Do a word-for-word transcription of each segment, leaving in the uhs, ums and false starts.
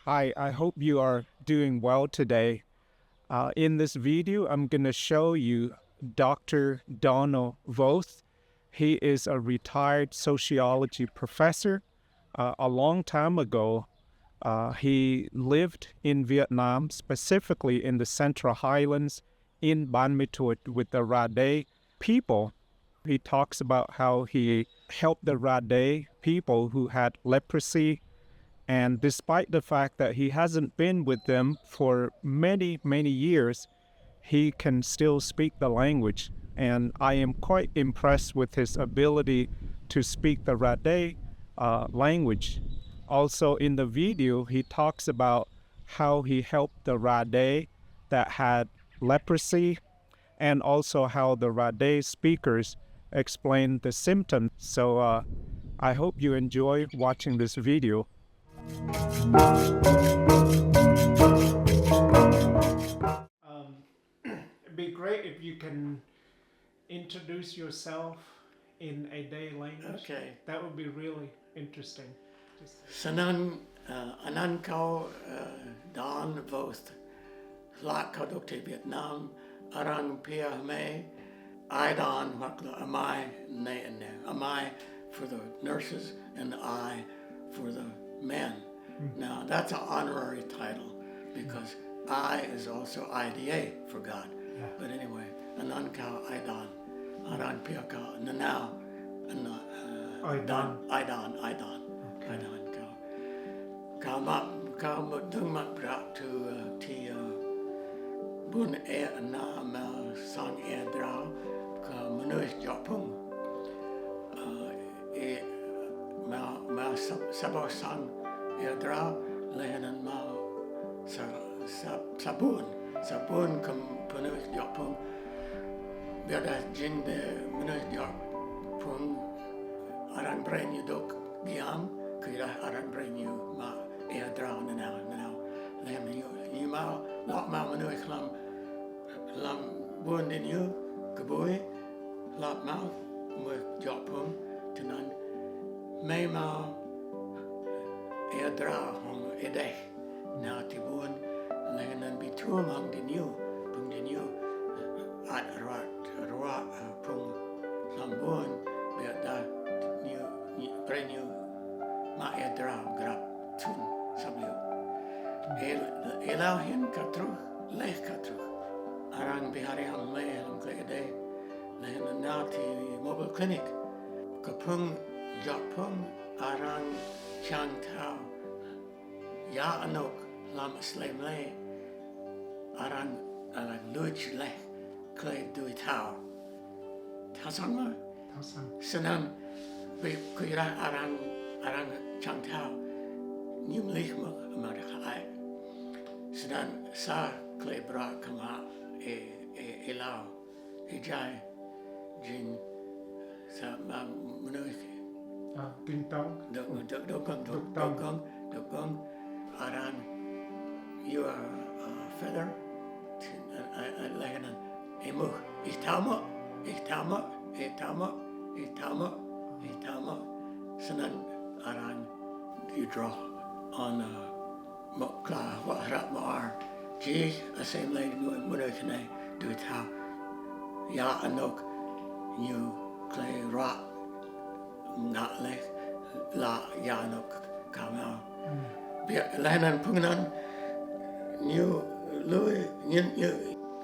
Hi, I hope you are doing well today. Uh, in this video, I'm gonna show you Doctor Donald Voth. He is a retired sociology professor. Uh, a long time ago, uh, he lived in Vietnam, specifically in the Central Highlands, in Ban Ma Thuột with the Rađê people. He talks about how he helped the Rađê people who had leprosy. And despite the fact that he hasn't been with them for many, many years, he can still speak the language. And I am quite impressed with his ability to speak the Rađê, uh, language. Also, in the video, he talks about how he helped the Rađê that had leprosy, and also how the Rađê speakers explain the symptoms. So, uh, I hope you enjoy watching this video. Um, it'd be great if you can introduce yourself in a Rađê language. Okay. That would be really interesting. Snăn, uh, anăn kâo, uh, Don Voth. Hlăk kâo dôk ti Việt Nam, arăng pia hmei Ai Don hoặc là Amai, nê, nê, Amai for the nurses and the I for the men. Hmm. Now, that's an honorary title because I is also I D A for God. Yeah. But anyway, anăn kâo Ai Don. Arăng pia kâo nanao, anăn, uh, Ai Don. Don, Ai Don, Ai Don. Okay. Ai Don kâo. Kâo mă, kâo mă dơ̆ng mă bruă ti, uh, ti, uh, ƀuôn êa anăn mâo sang êa drao kơ mnuih djŏ phung. Uh, ê, mâo, mâo sa, sa boh sang êa drao, leh anăn mâo sa, sa, sa ƀuôn, sa ƀuôn kơ mnuih djŏ phung. Ƀiădah jing dê mnuih djŏ phung arăng brei ñu dôk giăm, kyuadah arăng brei ñu mă êa drao nanao, nanao. Leh anăn ñu, ñu mâo, lŏ mâo mnuih hlăm hlăm ƀuôn diñu kbưi, hlăk mâo mnuih djŏ phung, tinăn hmei mâo êa drao hŏng êdeh nao ti ƀuôn, leh anăn bi tuôm hŏng diñu, phung diñu, ăt ruă, ruă, phung hlăm ƀuôn, ƀiădah ñu, ñu, brei ñu mă êa drao grăp thŭn sa bliư̆. Ê-, êlâo hĭn kâo truh, leh kâo truh, arăng bi hriăm hmei hlăm klei êdeh, leh anăn nao ti mobile clinic. Kơ phung djŏ phung arăng čiăng thâo ya anôk hlăm asei mlei arăng, arăng luč leh klei dưi thâo. Thâo săng mơh? Thâo săng. Snăn, bi kyuadah arăng, arăng čiăng thâo, ñu mlih mơh amâodah hơăi. Snăn sa klei bruă kâo mă ê, ê, êlâo. Êjai jing sa mnuih. Ah, dôk tŏng. Dôk, dôk, dôk gơ̆ng, dôk, dôk tŏng. Dôk gơ̆ng, dôk gơ̆ng. Arăng, you are a feather. Leh anăn êmuh, ih thâo mơ̆, ih thâo mơ̆, ih thâo mơ̆, ih thâo mơ̆, ih thâo mơ̆. Snăn arăng, you draw on, uh, mâo klei huă hră mâo ar. Jih asei mlei mnuih, mnuih anei dưi thâo ya anôk ñu klei ruă ngă leh, leh ya anôk kâo mâo. Hmm. Ƀiădah leh anăn phung anăn ñu lui, ñu, ñu,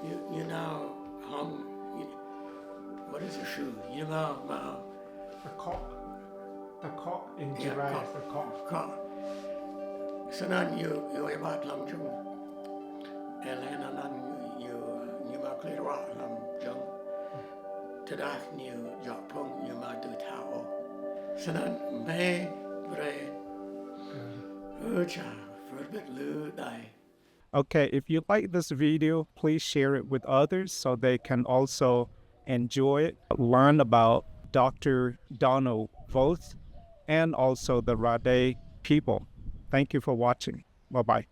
ñu, ñu nao hŏng, what is a shoe? Ñu mâo, mâo. The cock. The cock in Jrai is the cock. Cock. Snăn ñu, ñu êbat hlăm jŭm. Ê, leh anăn ñu, ñu, ñu mâo klei ruă hlăm jŭm. Tơdah ñu djŏ phung ñu amâo dưi thâo ôh. Snăn hmei brei. Ơ, ča, wăt bĭt lu đai. Okay, if you like this video, please share it with others so they can also enjoy it, learn about Doctor Donald Voth and also the Rađê people. Thank you for watching. Bye-bye.